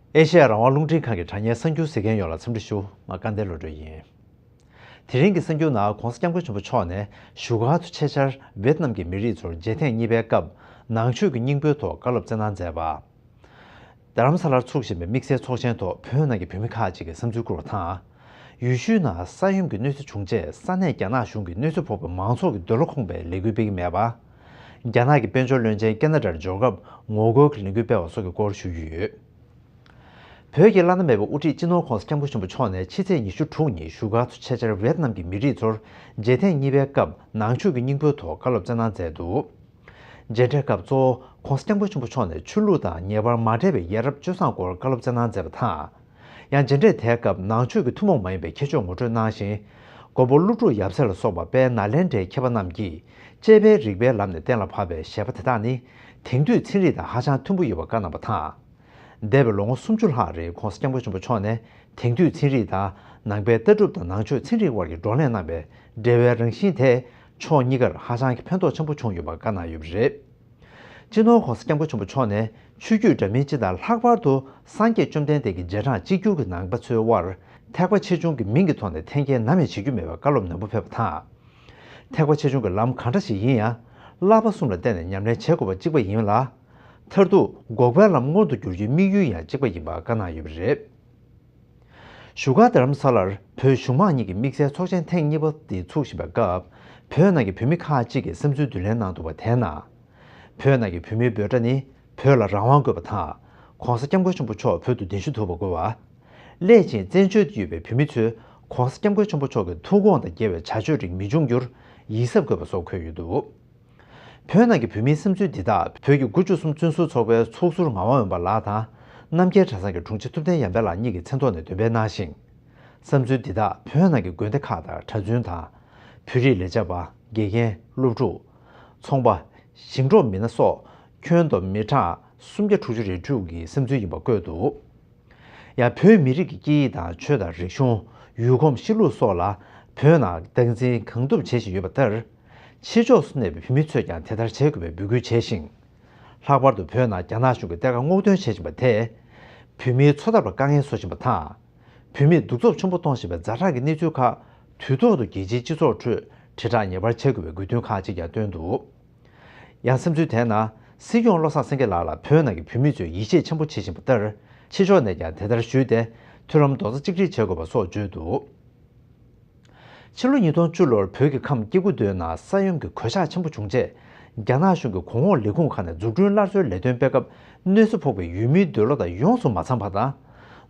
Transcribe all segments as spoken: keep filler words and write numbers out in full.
ཨེ་ཤེ་ཡ་རང་དབང་རླུང་འཕྲིན་ཁང་གི་དྲ་བརྙན་གསར་འགྱུར་གཟིགས་མཁན་ཡོངས་ལ་འཚམས་འདྲི་ཞུ། ང་སྐལ་ལྡན་བློ་གྲོས་ཡིན། དེ་རིང་གི་གསར་འགྱུར་ནང་༸གོང་ས་༸སྐྱབས་མགོན་ཆེན་པོ་མཆོག་ནས་བཞུགས་སྒར་དུ་ཆེད་བཅར་ཝེད་ནམ་གྱི་མི་རིགས་ཚོར་མཇལ་ཐེངས་གཉིས་པའི་སྐབས་ནང་ཆོས་ཀྱི་སྙིང་པོའི་ཐོག་བཀའ་སློབ་སྩལ་གནང་མཛད་པ། རྡ་རམ་ས་ལར་ཚུགས་བཞིན་པའི་དམིགས་བསལ་ཚོགས་ཆེན་ཐོག་བོད་ནང་གི་བོད་མི་ཁག་ཅིག་གིས་བསམ་ཚུལ་བསྐུར་བ་དང་། ཡུལ་ཤུལ་ནང་ས་ཡོམ་གྱི་གནོད་འཚེ་བྱུང་རྗེས་ས་གནས་རྒྱ་ནག་གཞུང་གིས་གནོད་འཚེ་ཕོག་པའི་མང་ཚོགས་ཀྱི་འདོད་བློ་འཁོངས་པའི་ལས་འགུལ་སྤེལ་གྱི་མེད་པ། རྒྱ་ནག་གི་དཔལ་འབྱོར་བློན་ཆེན་ཁེ་ན་ཌར་འབྱོར་སྐབས་ངོ་རྒོལ་གྱི་ལས་འགུལ་སྤེལ་བ་སོགས་ཀྱི་སྐོར་ཞུས་ཡོད། བོད་ཀྱི་བླ་ན་མེད་པའི་དབུ་ཁྲིད་སྤྱི་ནོར་༸གོང་ས་༸སྐྱབས་མགོན་ཆེན་པོ་མཆོག་ནས་ཕྱི་ཚེས་ཉི་ཤུ་དྲུག་ཉིན་བཞུགས་སྒར་དུ་ཆེད་བཅར་ཝེད་ནམ་གྱི་མི་རིགས་ཚོར་མཇལ་ཐེངས་གཉིས་པའི་སྐབས་ནང་ཆོས་ཀྱི་སྙིང་པོའི་ཐོག་བཀའ་སློབ་སྩལ་གནང་མཛད་འདུག་མཇལ་འཕྲད་སྐབས་གཙོ་བོ་༸གོང་ས་༸སྐྱབས་མགོན་ཆེན་པོ་མཆོག་ནས་ཆོས་ལུགས་དང་ངེས་པར་མ་འབྲེལ་བའི་ཡ་རབས་སྤྱོད་བཟང་སྐོར་བཀའ་སློབ་སྩལ་གནང་མཛད་པ་དང་། ཡང་མཇལ་འཕྲད་དེའི་སྐབས་ནང་ཆོས་ཀྱི་ཐུན་མོང་མ་ཡིན་པའི་ཁྱད་ཆོས་ངོ་སྤྲོད་གནང་ཞིང་། མགོན་པོ་ཀླུ་སྒྲུབ་ཡབ་སྲས་ལ་སོགས་པ་དཔལ་ནཱ་ལེནྡྲའི་མཁས་པ་རྣམས་ཀྱིས་དཔྱད་པའི་རིགས་པའི་ལམ་ནས་གཏན་ལ་ཕབ་པའི་བཞེད་པ་དེ་དག་ནི་དེང་དུས་ཚན་རིག་དང་ཧ་ཅང་མཐུན་པོ་ཡོད་པ་བཀའ་གནང་བ་དང་། འདས་པའི་ལོ་ངོ་སུམ་ཅུ་ལྷག་རིང་༸གོང་ས་༸སྐྱབས་མགོན་ཆེན་པོ་མཆོག་ནས་དེང་དུས་ཚན་རིག་དང་ནང་པའི་ལྟ་གྲུབ་དང་ནང་ཆོས་ཚན་རིག་དབར་གྱི་བགྲོ་གླེང་གནང་བའི་འབྲེལ་བའི་རང་བཞིན་དེས་ཕྱོགས་གཉིས་ཀར་ཧ་ཅང་གི་ཕན་ཐོགས་ཆེན་པོ་བྱུང་ཡོད་པ་བཀའ་གནང་ཡོད་པ་རེད། སྤྱི་ནོར་༸གོང་ས་༸སྐྱབས་མགོན་ཆེན་པོ་མཆོག་ནས་ཆོས་བརྒྱུད་འདྲ་མིན་སྤྱི་དང་ལྷག་པར་དུ་སངས་རྒྱས་བཅོམ་ལྡན་འདས་ཀྱི་རྗེས་འབྲང་གཅིག་གྱུར་གྱི་ནང་པ་ཚོའི་དབར་ཐེག་པ་ཆེ་ཆུང་གི་མིང་གི་ཐོག་ནས་འཐེན་འཁྱེར་ནམ་ཡང་བྱེད་རྒྱུ་མེད་པའི་བཀའ་སློབ་ནན་པོ་ཕེབས་པ་དང་། ཐེག་པ་ཆེ་ཆུང་གི་ལམ་གང་འདྲ་ཞིག་ཡིན་ཡང་བསླབ་པ་གསུམ་ལ་བརྟེན་ནས་ཉམས་ལེན་བྱེད་དགོས་པ་གཅིག་པ་ཡིན་ལ། མཐར་ཐུག་འགོག་པའི་ལམ་མངོན་དུ་འགྱུར་རྒྱུའི་དམིགས་ཡུལ་ཡང་གཅིག་པ་ཡིན་པ་བཀའ་གནང་ཡོད་པ་རེད། བཞུགས་སྒར་རྡ་རམ་ས་ལར་བོད་གཞུང་མང་གཉིས་ཀྱི་དམིགས་བསལ་ཚོགས་ཆེན་ཐེངས་གཉིས་པ་དེ་ཚུགས་བཞིན་པའི་སྐབས། བོད་ནང་གི་བོད་མི་ཁག་ཅིག་གིས་བསམ་ཚུལ་བསྡུ་ལེན་གནང་འདུག་པ་དེའི་ནང་། བོད་ནང་གི་བོད་མིའི་འབོད་སྒྲ་ནི་བོད་ལ་རང་དབང་དགོས་པ་དང་། ༸གོང་ས་༸སྐྱབས་མགོན་ཆེན་པོ་མཆོག་བོད་དུ་གདན་ཞུ་ཐུབ་པ་དགོས་པ། སླད་ཕྱིན་བཙན་བྱོལ་དུ་ཡོད་པའི་བོད་མི་ཚོས་༸གོང་ས་༸སྐྱབས་མགོན་ཆེན་པོ་མཆོག་གི་ཐུགས་དགོངས་དང་འགལ་བའི་བྱ་སྤྱོད་རིགས་མི་འབྱུང་རྒྱུར་ཡིད་གཟབ་དགོས་པ་སོགས་འཁོད་ཡོད་འདུག་བོད་ནང་གི་བོད་མིའི་བསམ་ཚུལ་འདི་དག་བོད་ཀྱི་དགུ་བཅུ་གསུམ་བཙུན་ཟུར་ཚོགས་པའི་ཚོགས་ཟུར་ངག་དབང་འོད་འབར་ལགས་དང་། རྣམ་རྒྱལ་གྲྭ་ཚང་གི་དྲུང་ཆེ་ཐུབ་བསྟན་ཡར་འཕེལ་ལགས་གཉིས་ཀྱི་མཚན་ཐོག་ནས་འདོན་སྤེལ་གནང་ཞིང་། བསམ་ཚུལ་འདི་དག་བོད་ནང་གི་དགོན་སྡེ་ཁག་དང་གྲྭ་བཙུན་དང་། བོད་རིགས་ལས་བྱེད་པ། དགེ་རྒན། སློབ་ཕྲུག་ཚོང་པ། ཞིང་འབྲོག་མི་སྣ་སོགས་ཁྱོན་བསྡོམས་མི་གྲངས་སུམ་བརྒྱ་དྲུག་ཅུ་རེ་དྲུག་གི་བསམ་ཚུལ་ཡིན་པ་བཀོད་འདུག་ཡང་བོད་མི་རིགས་ཀྱི་སྐད་ཡིག་དང་ཆོས་དང་རིག་གཞུང་། ཡུལ་གོམས་གཤིས་ལུགས་སོགས་ལ་བོད་ནང་སྟངས་འཛིན་གང་ཐུབ་བྱེད་བཞིན་ཡོད་པ་ལྟར། ཕྱི་ཕྱོགས་སུ་གནས་པའི་བོད་མི་ཚོས་ཀྱང་དེ་ལྟར་བྱེད་དགོས་པའི་འབོད་སྐུལ་བྱས་ཤིང་། ལྷག་པར་དུ་བོད་ནང་རྒྱ་ནག་གཞུང་གིས་གཏེར་ཁ་སྔོག་འདོན་བྱེད་བཞིན་པ་དེས། བོད་མིའི་འཚོ་ཐབས་ལ་དཀའ་ངལ་བཟོ་བཞིན་པ་དང་། བོད་མིར་གདུག་རྩུབ་ཆེན་པོ་གཏོང་བཞིན་པའི་ཛ་དྲག་གི་གནས་ཚུལ་ཁག་དུས་ཐོག་ཏུ་རྒྱལ་སྤྱིའི་སྤྱི་ཚོགས་ཁྲོད་དྲིལ་བསྒྲགས་ངེས་པར་བྱེད་དགོས་པའི་དགོས་འདུན་ཁག་ཅིག་ཀྱང་བཏོན་འདུག་ཡང་བསམ་ཚུལ་དེའི་ནང་། སྲིད་སྐྱོང་བློ་བཟང་སེང་གེ་ལགས་ལ་བོད་ནང་གི་བོད་མི་ཚོས་ཡིད་ཆེས་ཆེན་པོ་བྱེད་བཞིན་པ་ལྟར། ཕྱི་ཕྱོགས་ནས་ཀྱང་དེ་ལྟར་ཞུས་ཏེ། མཐུན་ལམ་རྡོག་རྩ་གཅིག་སྒྲིལ་བྱེད་དགོས་པ་སོགས་བརྗོད་འདུག་ཕྱི་ལོ་ཉིས་སྟོང་བཅུ་ལོར་བོད་ཀྱི་ཁམས་སྐྱེ་རྒུ་མདོའི་ནང་ས་ཡོམ་གྱི་གོད་ཆག་ཆེན་པོ་བྱུང་རྗེས། རྒྱ་ནག་གཞུང་གི་གོང་འོག་ལས་ཁུངས་ཁག་ནས་འཛུགས་སྐྲུན་སླར་གསོའི་ལས་དོན་སྤེལ་སྐབས་གནོད་འཚེ་ཕོག་པའི་ཡུལ་མིའི་འདོད་བློ་དང་ཡོངས་སུ་མ་འཚམས་པ་དང་།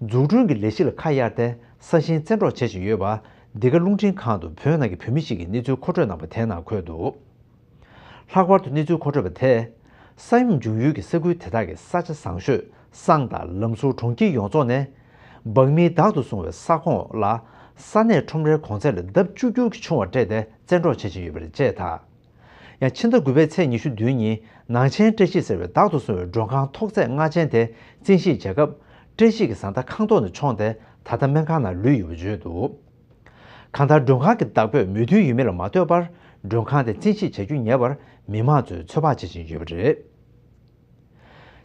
འཛུགས་སྐྲུན་གྱི་ལས་གཞི་ལ་ཁ་གཡར་ཏེ་ས་ཞིང་བཙན་འཕྲོག་བྱེད་བཞིན་ཡོད་པ། འདི་ག་རླུང་འཕྲིན་ཁང་དུ་བོད་ནང་གི་བོད་མི་ཞིག་གིས་གནས་ཚུལ་མཁོ་སྤྲོད་གནང་པ་དེའི་ནང་འཁོད་འདུག་ལྷག་པར་དུ་གནས་ཚུལ་མཁོ་སྤྲོད་པ་དེས། ས་ཡོམ་བྱུང་ཡུལ་གྱི་ས་ཁུལ་དེ་དག་གི་ས་ཆ་བཟང་ཤོས་སྲང་དང་ལམ་ཟུར་གྲོང་ཁྱེར་ཡོངས་རྫོགས་ནས། འབངས་མིའི་བདག་ཏུ་བཟུང་བའི་ས་ཁོངས་ལ། ས་གནས་ཁྲོམ་རའི་གོང་ཚད་ལས་ལྡབ་བཅུ་འགྱུར་གྱིས་ཆུང་བ་སྤྲད་དེ་བཙན་འཕྲོག་བྱེད་བཞིན་ཡོད་པ་རེད་ཅེས་དང་། ཡང་ཕྱི་ཟླ་དགུ་པའི་ཚེས་ཉི་ཤུ་བདུན་ཉིན་ནང་ཆེན་བཀྲ་ཤིས་ཟེར་བའི་བདག་ཏུ་བཟུང་བའི་མགྲོན་ཁང་ཐོག་བརྩེགས་ལྔ་ཅན་དེ་རྩིས་ཞིབ་བྱེད་སྐབས། བཀྲ་ཤིས་ཀྱི་བཟའ་ཟླ་ཁང་ཐོག་ནས་མཆོངས་ཏེ་ད་ལྟ་སྨན་ཁང་ནང་ལུས་ཡོད་པ་བརྗོད་འདུག་གང་ལྟར་མགྲོན་ཁང་གི་བདག་པོས་མོས་མཐུན་ཡོད་མེད་ལ་མ་ལྟོས་པར། མགྲོན་ཁང་དེ་རྩིས་ཞིབ་བྱ་རྒྱུ་ཉེ་བར་མི་མང་ཚོས་ཚོད་དཔག་བྱེད་བཞིན་ཡོད་པ་རེད།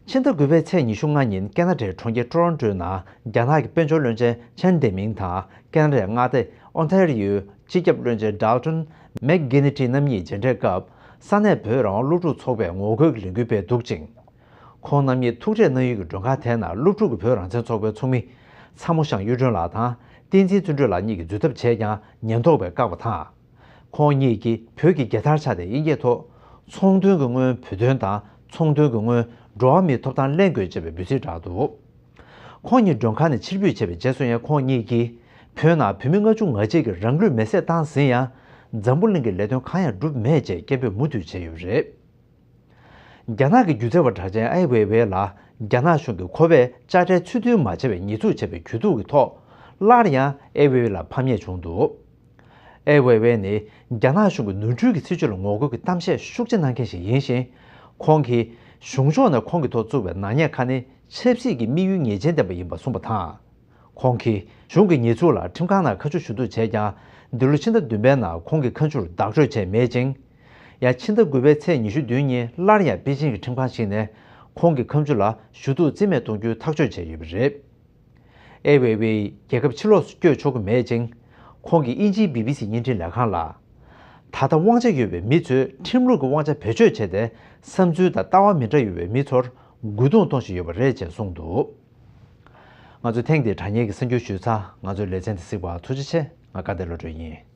ཕྱི་ཟླ་དགུ་པའི་ཚེས་ཉི་ཤུ་ལྔ་ཉིན་ཀེ་ན་ཌའི་གྲོང་ཁྱེར་ཊོ་རོན་ཊོའི་ནང་རྒྱ་ནག་གི་དཔལ་འབྱོར་བློན་ཆེན་ཆན་ཏེ་མིང་དང་ཀེ་ན་ཌའི་མངའ་སྡེ་ཨོན་ཐ་རི་ཡོའི་སྤྱི་ཁྱབ་བློན་ཆེན་ཌལ་ཊོན་མེག་གྷི་ནི་ཊི་རྣམ་གཉིས་མཇལ་འཕྲད་སྐབས། ས་གནས་བོད་རང་དབང་སློབ་ཕྲུག་ཚོགས་པས་ངོ་རྒོལ་གྱི་ལས་འགུལ་སྤེལ་འདུག་ཅིང་། ཁོང་རྣམ་གཉིས་ཐུག་འཕྲད་གནང་ཡུལ་གྱི་མགྲོན་ཁང་དེའི་ནང་སློབ་ཕྲུག་གི་བོད་རང་བཙན་ཚོགས་པའི་ཚོགས་མི་ཚ་མོ་ཞང་གཡུ་སྒྲོན་ལགས་དང་བསྟན་འཛིན་བརྩོན་འགྲུས་ལགས་གཉིས་ཀྱིས་འཛུལ་ཐབས་བྱས་ཀྱང་ཉེན་རྟོག་པས་བཀག་པ་དང་། ཁོང་གཉིས་ཀྱིས་བོད་ཀྱི་རྒྱལ་དར་འཕྱར་ཏེ་དབྱིན་སྐད་ཐོག་ཚོང་དོན་གྱི་སྔོན་བོད་དོན་དང་ཚོང་དོན་གྱི་སྔོན་འགྲོ་བ་མིའི་ཐོབ་ཐང་ལེན་དགོས་ཅེས་པའི་འབོད་ཚིག་བསྒྲགས་འདུག་ཁོང་གཉིས་མགྲོན་ཁང་ནས་ཕྱིར་འབུད་བྱས་པའི་རྗེས་སུ་ཡང་ཁོང་གཉིས་ཀྱིས་བོད་ནང་བོད་མི་ལྔ་བཅུ་ང་གཅིག་གིས་རང་ལུས་མེར་སྲེག་བཏང་ཟིན་ཡང་། འཛམ་བུ་གླིང་གི་ལས་དོན་གང་ཡང་འགྲུབ་མེད་ཅེས་སྐད་འབོད་མུ་མཐུད་བྱས་ཡོད་པ་རེད། རྒྱ་ནག་གི་སྒྱུ་རྩལ་བ་གྲགས་ཅན་ཨའེ་ཝེ་ཝེ་ལ་རྒྱ་ནག་གཞུང་གིས་ཁོ་པས་དཔྱ་ཁྲལ་ཚུལ་མཐུན་མ་བྱས་པའི་ཉེས་འཛུགས་བྱས་པའི་གྱོད་གཏུག་གི་ཐོག་སླར་ཡང་ཨའེ་ཝེ་ཝེ་ལ་ཕམ་ཉེས་བྱུང་འདུག་ཨའེ་ཝེ་ཝེ་ནི་རྒྱ་ནག་གཞུང་གི་ནོར་འཁྲུལ་གྱི་སྲིད་བྱུས་ལ་ངོ་རྒོལ་གྱི་གཏམ་བཤད་ཤུགས་ཆེ་གནང་མཁན་ཞིག་ཡིན་ཞིང་། ཁོང་གིས་གཞུང་ཕྱོགས་ནས་ཁོང་གི་ཐོག་བཙུགས་པའི་ནག་ཉེས་ཁག་ནི་ཆབ་སྲིད་ཀྱི་དམིགས་ཡུལ་ངེས་ཅན་ལྡན་པ་ཡིན་པ་གསུངས་པ་དང་། ཁོང་གིས་གཞུང་གི་ཉེས་འཛུགས་ལ་ཁྲིམས་ཁང་ནང་ཁ་མཆུ་ཞུ་གཏུག་བྱས་ཀྱང་། འདི་ལོ་ཕྱི་ཟླ་བདུན་པའི་ནང་ཁོང་གི་ཁ་མཆུར་བདག་སྤྲོད་བྱས་མེད་ཅིང་། ཡང་ཕྱི་ཟླ་དགུ་པའི་ཚེས་ཉི་ཤུ་བདུན་ཉིན་སླར་ཡང་པེ་ཅིང་གི་ཁྲིམས་ཁང་ཞིག་ནས་ ཁོང་གི་ཁ་མཆུ་ལ་ཞུ་གཏུག་རྩིས་མེད་གཏོང་རྒྱུའི་ཐག་གཅོད་བྱས་ཡོད་པ་རེད། ཨེ་ཝེ་ཝེ་ཡིས་རྒྱལ་ཁབ་ཕྱི་ལོགས་སུ་བསྐྱོད་ཆོག་གི་མེད་ཅིང་། ཁོང་གིས་དབྱིན་ཇིའི་བི་བི་སི་བརྙན་འཕྲིན་ལས་ཁང་ལ། ད་ལྟ་དབང་ཆ་ཡོད་པའི་མི་ཚོས་ཁྲིམས་ལུགས་ཀྱི་དབང་ཆ་བེད་སྤྱོད་བྱས་ཏེ། བསམ་ཚུལ་དང་ལྟ་བ་མི་འདྲ་ཡོད་པའི་མི་ཚོར་རྒོལ་རྡུང་གཏོང་བཞིན་ཡོད་པ་རེད་ཅེས་གསུངས་འདུག། ང་ཚོས་ཐེངས་འདིའི་དྲ་བརྙན་གྱི་གསར་འགྱུར་ཞུས་ཚར། ང་ཚོའི་ལེ་ཚན་འདི་གཟིགས་པར་ཐུགས་རྗེ་ཆེ། ང་དགའ་བདེ་བློ་གྲོས་ཡིན།